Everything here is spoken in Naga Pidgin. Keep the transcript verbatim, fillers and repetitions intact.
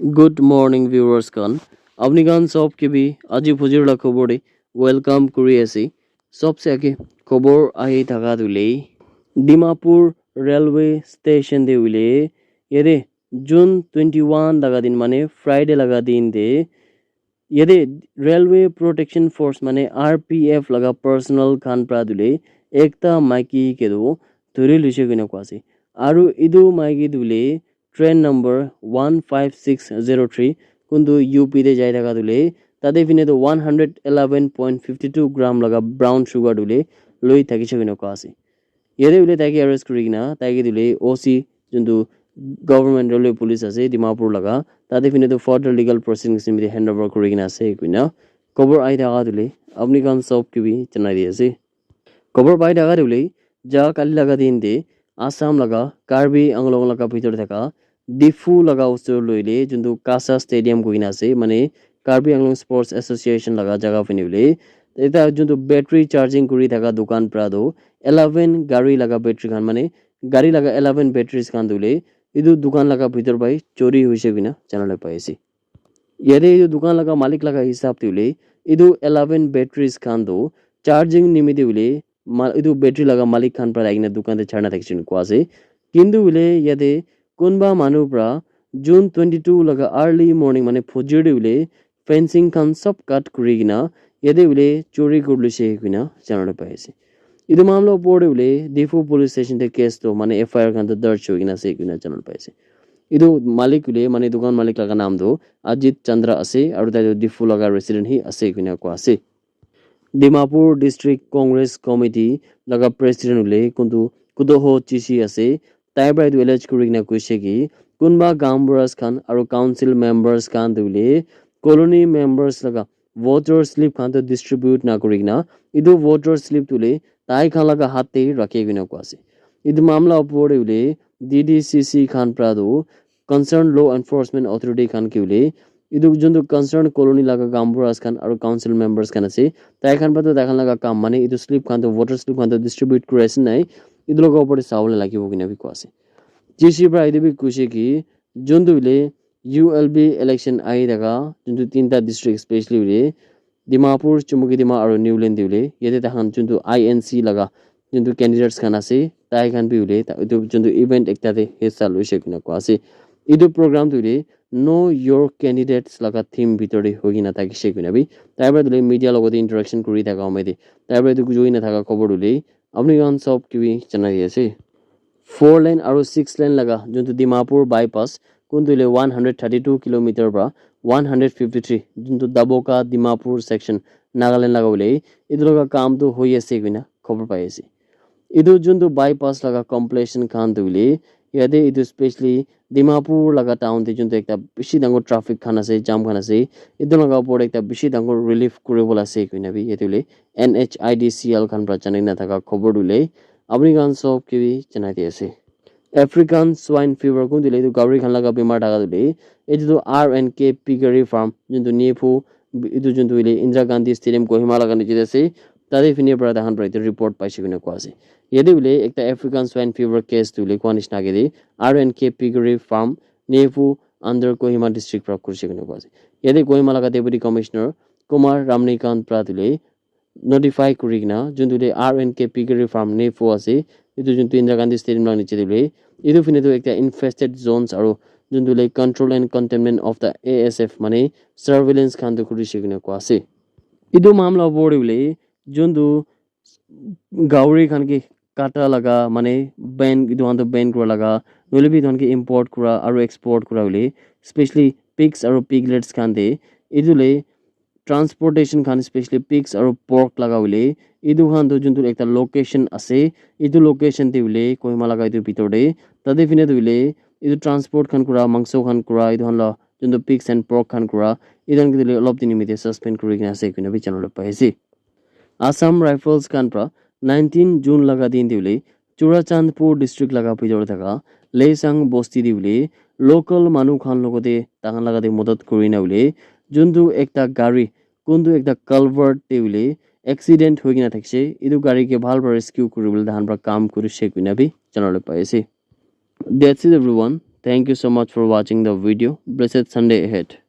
Good morning, viewers khan. Apni khan sob ke bhi aji phujir la khobor de welcome kuri ase. Sob se age khobor ahi thaka tu le Dimapur railway station de hoile yate June twenty-one laga din, mane Friday laga din de, yate Railway Protection Force, mane R P F laga personnel khan pra tu le ekta maiki ke tu dhuri luise koina koa ase. Aru etu maiki tu le train number one five six zero three, kuntu U P te jai thaka tu le, tate phine tu one hundred eleven point fifty two gram laga brown sugar tu le loi thakise koina koa ase. Yate hoile taike arrest kuri kena taike tu le O C, juntu government railway police ase Dimapur laga, tate phine tu further legal proceedings nimite hand over kuri kena ase koina khobor ahi thaka tu le apni khan sob ke bhi janai di ase. Khobor pai thaka tu le ja kali laga din te Assam laga Karbi Anglong laga bhitor thaka Diphu laga usor loile juntu Kasa Stadium koi kena ase, mane Karbi Anglong Sports Association laga jaga phane hoile, eta juntu battery charging kuri thaka dukan pra tu eleven gari laga battery khan, mane gari laga eleven batteries khan tu hoile etu dukan laga bhitor pai chori hoise koina jana le pai ase. Yate etu dukan laga malik laga hisab te hoile etu eleven batteries khan tu charging nimite hoile ma-, etu battery laga malik khan pra ahi kena dukan te charna thakishe koina koa ase. Kintu hoile yate kunba manu pra June twenty-two laga early morning, mane phujir te hoile fencing khan sob cut kuri kena yate hoile chori kuri lise koina jana le pai ase. Etu mamla opor te hoile Diphu police station te case tu, mane F I R khan tu darj hoi kena ase koina jana le pai ase. Etu malik hoile, mane dukan malik laga naam tu Ajit Chandra ase aru tai tu Diphu laga resident hi ase koina koa ase. Dimapur District Congress Committee laga president hoile kuntu Kudoho Chishi ase. Tai pra etu allege kuri kena koise ki kunba gaonburas khan aru council members khan tu hoile colony members laga voter slip khan tu distribute na kuri kena etu voter slip tu hoile tai khan laga hath te rakhi kena koa ase. Etu mamla opor te hoile D D C C khan pra tu concerned law enforcement authority khan ke hoile etu juntu concerned colony laga gaonburas khan aru council members khan ase, tai khan pra tu tai khan laga kam, mane etu slip khan tu, voter slip khan tu distribute kuri ase nai, etu laga opor te sabo le lagibo koina bi koa ase. Chishi pra etu bi koise ki juntu hoile U L B election ahi thaka juntu tinta district, especially hoile Dimapur, Chumukedima aru Niuland te hoile yate tai khan juntu I N C laga juntu candidates khan ase, tai khan bi hoile ta-, etu juntu event ekta te hissa loise koina koa ase. Etu program tu hoile Know Your Candidates laga theme bhitor te hoi kena thakise koina bi tai pra tu hoile media logot te interaction kuri thaka home te tai pra etu joi na thaka khobor tu hoile apni khan sob ke bi janai di ase. Four lane aru six lane laga juntu Dimapur bypass, kuntu hoile one hundred thirty two kilometer pra one hundred fifty three, juntu Daboka Dimapur section Nagaland laga hoile etu laga kam tu hoi ase koina khobor pai ase. Etu juntu bypass laga completion khan tu hoile yate etu specially Dimapur laga town te juntu ekta bishi dangor traffic khan ase, jam khan ase, etu laga opor te ekta bishi dangor relief kuri bole ase koina bi yate hoile N H I D C L khan pra janai na thaka khobor tu hoile apni khan sob ke bi janai di ase. African swine fever kuntu hoile etu gahori khan laga bimar thaka tu hoile etu tu R and K Piggery Farm juntu Niphu, etu juntu hoile Indira Gandhi Stadium Kohima laga niche te ase, tate phine pra tai khan pra etu report paise koina koa ase. Yate hoile ekta African swine fever case tu hoile koa nishina age te R and K Piggery Farm Niphu under Kohima district pra kurise koina koa ase. Yate Kohima laga Deputy Commissioner Kumar Ramnikant pra tu hoile notify kuri kena juntu hoile R and K Piggery Farm Niphu ase, etu juntu Indira Gandhi Stadium laga niche te hoile etu phine tu ekta infested zones aru juntu hoile Control and Containment of the A S F, mane surveillance khan tu kurise koina koa ase. Etu mamla opor te hoile juntu gahori khan ke kata laga, mane ban, etu khan tu ban kura laga, nohoile bi etu khan ke import kura aru export kura hoile, specially pigs aru piglets khan te, etu le transportation khan, specially pigs aru pork laga hoile, etu khan tu juntu ekta location ase, etu location te hoile Kohima laga etu bhitor te, tate phine tu hoile etu transport khan kura, mangso khan kura, etu khan la juntu pigs and pork khan kura, etu khan ke tu hoile olop din nimite suspend kuri kena ase koina bi jana le pai ase. Assam Rifles khan pra nineteen June laga din te hoile Churachandpur district laga bhitor te thaka Leisang bosti te hoile local manu khan logot te tai khan laga te madad kuri na hoile juntu ekta gari kuntu ekta culvert te hoile accident hoi kena thakise, etu gari ke bhal para rescue kuri bole tai khan para kam kurise koina bi jana le pai ase. That's it everyone. Thank you so much for watching the video. Blessed Sunday ahead.